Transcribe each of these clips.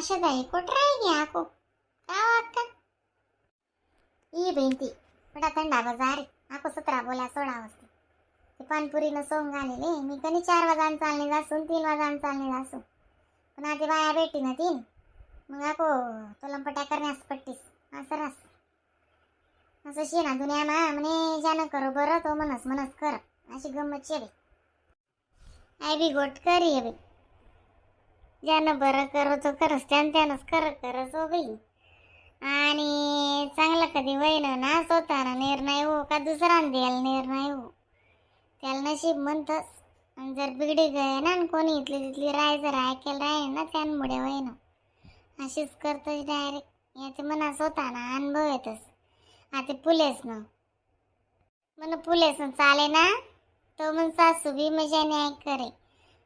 आशाताई कुठं राही आको का हो अक्का? ई बहीण ती बडा थंडा बाजार आको 17 बोल्या सोडा वस्ती ते पानपुरीनं सोंग घालेले. मी कधी 4 वाजान चालणे जासून, 3 वाजान चालणे जासू, पण आता बाया भेटी ना तीन, मग आको तो लंपट्या करण्यास पट्टीस असं रास. असं शे ना दुनियामा, म्हणे ज्यानं करो बरं तो म्हणस म्हणस कर, अशी गंमत शे बाई. आई बी गोट करी आहे बाई. ज्यानं बरं करो तो करस, त्यानं त्यानंच कर करस हो बाई. आणि चांगलं कधी वैन ना, स्वतःना निर्णय हो का दुसऱ्यानं द्यायला निर्णय हो, त्याला नशीब म्हणतस. आणि जर बिगडी गए ना आणि कोणी इथली तिथली राय जर ऐकायला राहील ना, त्यांमुळे वैन अशीच करतोच डायरेक्ट. याचे मना स्वतःना अनुभव येतस. आता पुलेस ना म्हण, पुलेस ना चाले ना तो मग सासू बी मजाने ऐक करे.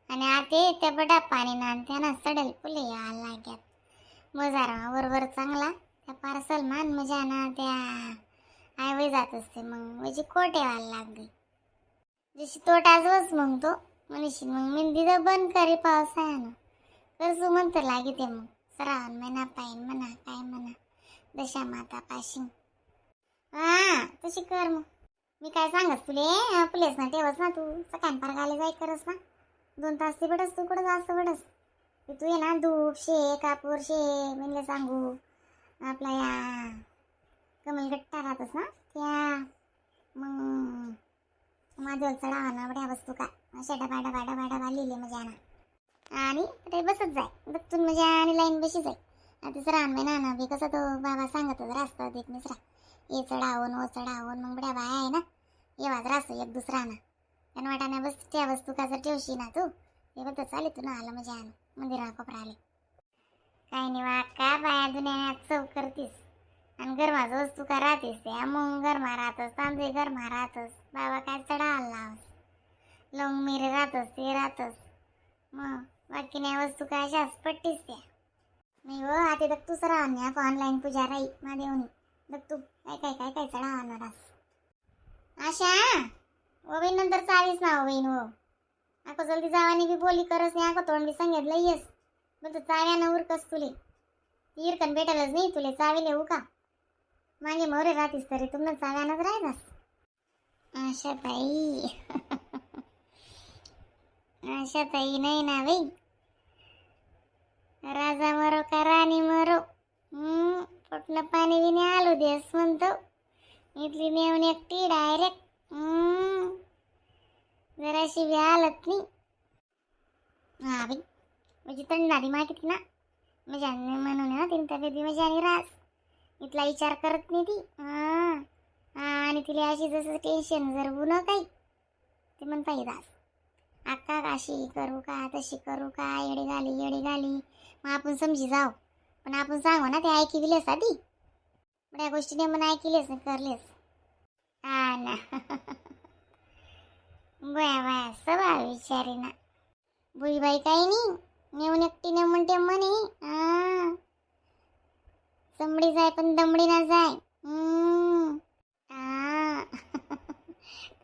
आणि आता त्या बडा पाणी ना त्यांना सडेल पुले यायला लाग्यात मजारा बरोबर चांगला. त्या पार्सल मान मजा ना त्या I वय जात असते, मग म्हणजे खोटे व्हायला लागले. जशी तोटाच बस मग तो म्हणशील, मग मी दिदं बंद करे पावसाळ्यानं करसू म्हणतं लागे ते. मग श्रावण महिना पाहिन म्हणा, काय म्हणा, दशा माता पाशी. हा, तशी कर. मग मी काय सांगस तुले, पुलेस ना ठेवस ना तू सकाळ पार गाले जाय करस ना 2 तास ते बडस. तू कुठं जास्त बडस ते तू ये ना धूप शे, कापूर शे. म्हणलं सांगू, आपला या कमलगट्टा राहतस ना त्या, मग माझ्यावर चढावा ना बड्या वस्तू का अशा डबा डबा डबा डबा लिहिले मजा ना आणि ते बसत जाय बघतून मजा आणि लाईन बशी जाय. आता श्रावण महिना ना बी कसं तो बाबा सांगतच रास्ता देत मिश्रा ये चढावून ओ चढावून. मग बड्या बाया आहे ना येवाच राहतो एक दुसरा ना त्यानं वाटाण्या बस त्या वस्तू का जर ठेवशी ना तू ते बघ चालेल. तू ना आलं मजा आण मंदिरा कोपरा आले. काय नाही वा का बाया दुनियात चव करतीस आणि गरमाच वस्तू का राहतीस त्या. मग गरमा राहतस, तांदूळ गरमा राहतस, बाबा काय चढायला लावस, लवंग मिरे राहतस, ते राहतस. मग बाकी नाही वस्तू काय अशाच पट्टीस त्या. नाही हो, आता तर तूच राहणार ऑनलाईन पूजा राही महादेवनी. बघ तू काय काय काय काय चढावणार रास. आशा ओ बहीण, नंतर चावीस ना. हो बहीण, हो आको जल्दी जावानी बी बोली करस नाही. आको तोंड बी सांगितलं येस बोलतो चाव्या उरकस तुले ती इरकन भेटलच नाही तुले चावीले. हो का मागे मोरे राहतीस तरी तुम्हाला चाव्यानच राहतास. आशा ताई, आशा ताई, नाही ना बाई, राजा मरो का राणी मरो, पोटनं पाणी बी नाही आलो देस म्हणतो. इथली नेऊन एकटी डायरेक्ट जराशी बी हालत नाही. हा बाई, म्हणजे तंडारी मागितली ना म्हणजे म्हणून ना तिने तब्येत बी मजा रास इथला विचार करत नाही ती. हा आणि तिला अशी जसं टेन्शन जर न काही ते म्हण पाहिजे दास अक्का, अशी करू का तशी करू का, येडी घाली येडी घाली. मग आपण समजी जाऊ, पण आपण सांगू ना ते ऐकिलेस आधी बड्या गोष्टी म्हणून ऐकिलेस ना करलेस. हा ना, बया बया स्वभाव विचारे ना बुईबाई. काही नाही, नेऊन एकटी ने म्हणते म्हणे. हा चमडी जाय पण दमडी ना जाय. हा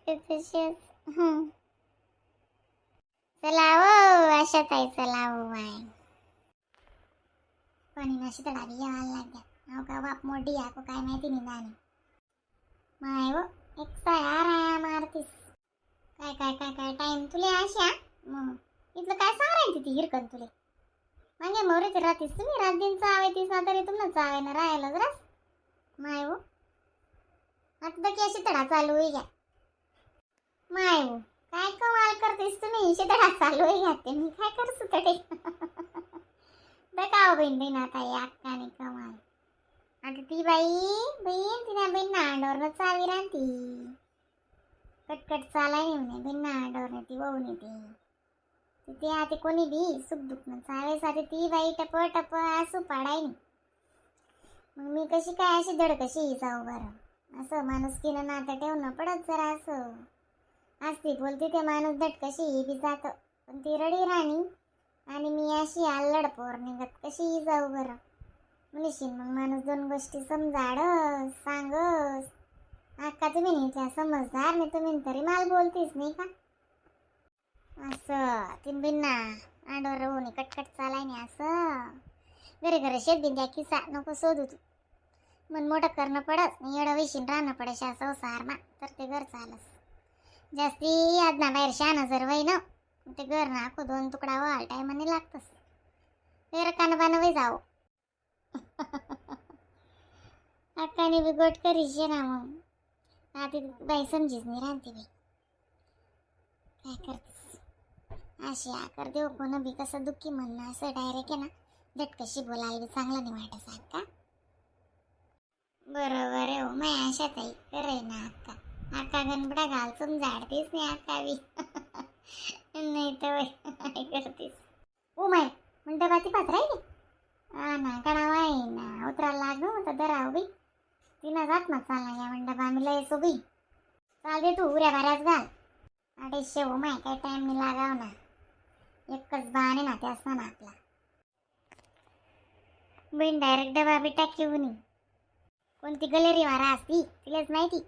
ते तसेच. चला हो आशा ताई, चला हो बाय. पाणी ना शितळा बी यायला लागल्या. अहो का बाप मोठी आहे काय माहिती नाही दाणे माय हो. एक साया मारतीस काय काय काय काय टाइम तुले आशा. मग इथलं काय सांगायचं ती हिरकन तुले मागे मोरेच राहतीस तुम्ही रात दिन चावायतीस ना तरी तुम्हाला चावे ना राहायलाच रास माय हो. आता तर की शितळा चालू आहे घ्या. माय हो, काय कमाल करतेस तुम्ही, शितळा चालू आहे घ्या ते मी काय करसू तडे बघा. बहीण बहीण आता या अक्काने कमाल. आता ती बाई बहीण तिने बहीण नांडोरनं चावी राहती कटकट चालाय नाही म्हणे. बहीण नांडोरने ती वाहून येते तिथे. आता कोणी बी सुख दुखणं चावेसाठी ती बाई टप टप आसू पाडाय नाही. मग मी कशी काय अशी धड कशी जाऊ बरं? असं माणुसकीनं नातं ठेवणं पडत जरा. असं असती बोलते ते माणूस धड कशी बी जातं, पण ती रडी राणी आणि मी अशी आल्लड पोर निघत कशी जाऊ बरं म्हणशील. मग माणूस दोन गोष्टी समजाडस सांगस. अक्का तुम्ही नाही त्या समजदार नाही तुम्ही तरी माल बोलतीस नाही का असं तीन बिन्ना आंडोर होऊन कटकट चालाय नाही असं. घरे घरे शेत बिन द्या किसा नको शोधू तू. मन मोठं करणं पडस आणि एवढं वैशीन राहणं पडस या संसारमा, तर ते घर चालस. जास्ती आदना बाहेर शहाणं जर वय ना, ते घर ना आखो दोन तुकडा वाल टायमाने लागतस. फेर कान वय जाओ. अक्काने बी गोट करीश ना मग. आता बाई समजीच नाही राहते बाई, काय करतेस? अशी आकर देऊ कोण बी कसं दुःखी म्हणणं असं डायरेक्ट आहे ना, झटकशी बोलायला बी चांगलं नाही वाटत अक्का. बरोबर आहे हो माय आशा ताई, खरं आहे ना अक्का. अक्का गणपडा घालसून झाडतीस नाही अक्का बी, नाही तर वय काय करतीस? ओ my, म्हणते बाती पाच राहिली. हा ना, कणावा आहे ना, उतरायला लागलो तर धराव बाई. तिनं जात ना चालला या मंडपा आम्ही लय सोबी. चाल दे तू, उऱ्या बाऱ्याच घाल. 250 हो माय, काही टाइम नाही लागाव ना. एकच बाण आहे ना त्यास ना आपला. बहीण डायरेक्ट डबा बी टाकी उनी. कोणती गलेरी वारा असती तिलाच माहिती.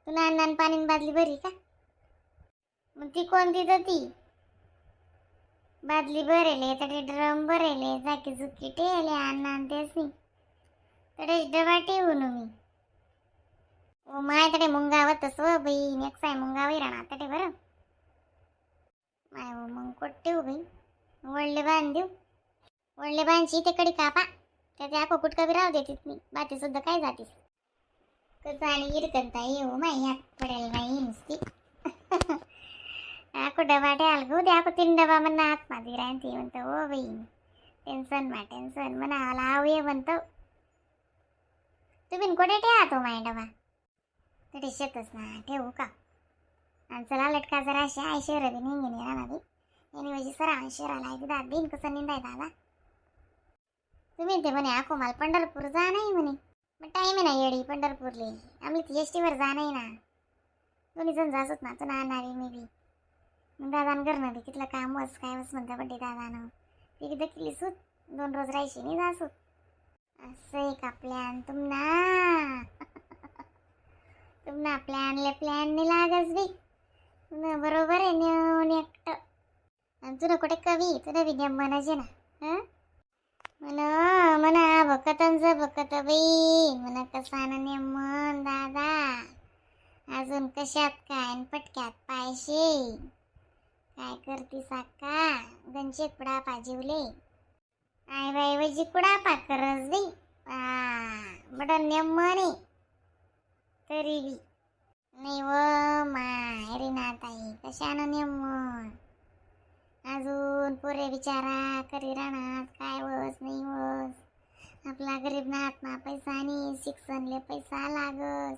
तू नान नान पाणी बादली भरी का? मग ती कोणती तर ती बादली भरेले, तडे ड्रम भरेले, जाकी जुकी टेले अण्णा तेच नाही तडे डबा ठेवून मी. ओ my, तडे मुंगावत तसं बहीण एक साय मुंगावही राहणार तडे बरं माय. हो मग कोट ठेवू बाई? वडले बांध देऊ. वडले बांधशी ते कडी कापा त्याचे आखो कुटका बी राहू देतीत नाही. बाती सुद्धा काय जातीस कसं आणि इरकंता येऊ माय यात पडेल बाई नुसती. आखो डबा ठेवाल गो दे. आखो तीन डबा म्हणा आतमध्ये राहते म्हणतो. ओ बाई, टेन्शन मा टेन्शन म्हणा आला आव ये म्हणतो. तुम्ही कुठे ठेवा तो माय डबा? तरी शेतच ना ठेवू का? आणि चला लटका जरा अशी आहे. शहर बी नाही घेणे राहणार बी याने म्हणजे सरा शहराला आहे दादा बिन कसं निंदाय दादा. तुम्ही ते म्हणे आखो मला पंढरपूर जा नाही म्हणे. मग टाईम आहे ना येडी पंढरपूरले. आम्ही ती एस टीवर जा नाही ना, दोन्ही जण जासत ना तू ना बी मी बी. मग दादानं घरनं बी तिथलं काम वस काय वस म्हणता बड्डे दादानं ती बी दखली सूत 2 रोज राहायची नाही जासूत. असं एक प्लॅन तुमना तुमना प्लॅनले प्लॅन नाही लागस बी न. बरोबर आहे नेऊन एकटं. आणि तुला कुठे कवी तुला बी नेम म्हणायचे ना. हं म्हण म्हणा बकतंच बकत बाई म्हणा कसा ना नेम म्हण दादा. अजून कशात काय आणि पटक्यात पायशे काय करतीस अक्का? गंचे कुडा पाजिवले I बाई वजी कुडा पा करस बाई. बडं नेम म्हणे तरी बी नाही व माय रे ना ताई. कशानं नेम म्हण? अजून पोरे बिचारा करी राहणार काय वस नाही वस. आपला गरीब ना आत्मा पैसा नाही, शिक्षणले पैसा लागस.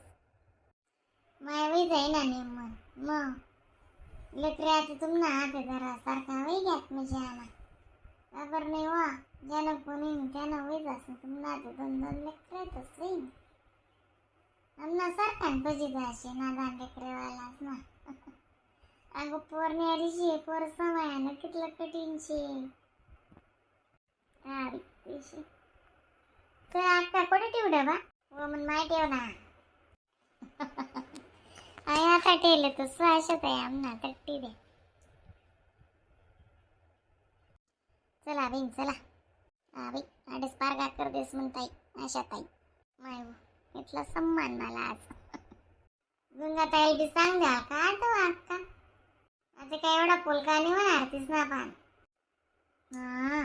माय वही जाई ना नेम म्हण. मग लेकरे आता तुम ना हात जरा सारखा वही घ्यात म्हणजे आला बरोबर नाही वा. ज्यानं कोणी त्यानं वही जास तुम ना दोन दोन लेकरे तस होईन. आमना सारखा भजी जाशे नादान लेकरेवालाच ना. अगं पोर न्यारीशी पोर समायानं कितलं कठीण शे. हा पैसे तर अक्का कुठे ठेवू डबा? हो मग माय ठेव ना. I आता ठेवले तर स्वाशात आहे आमना तट्टी दे. चला बहीण चला. हा बाई, आडेस पारगा कर देस म्हणताई आशा ताई. माय हो, इथला सन्मान मला आज. गंगा ताई बी सांग द्या का तो अक्का. आता काय एवढा पोलका नाही होणार तीच ना पान. हा.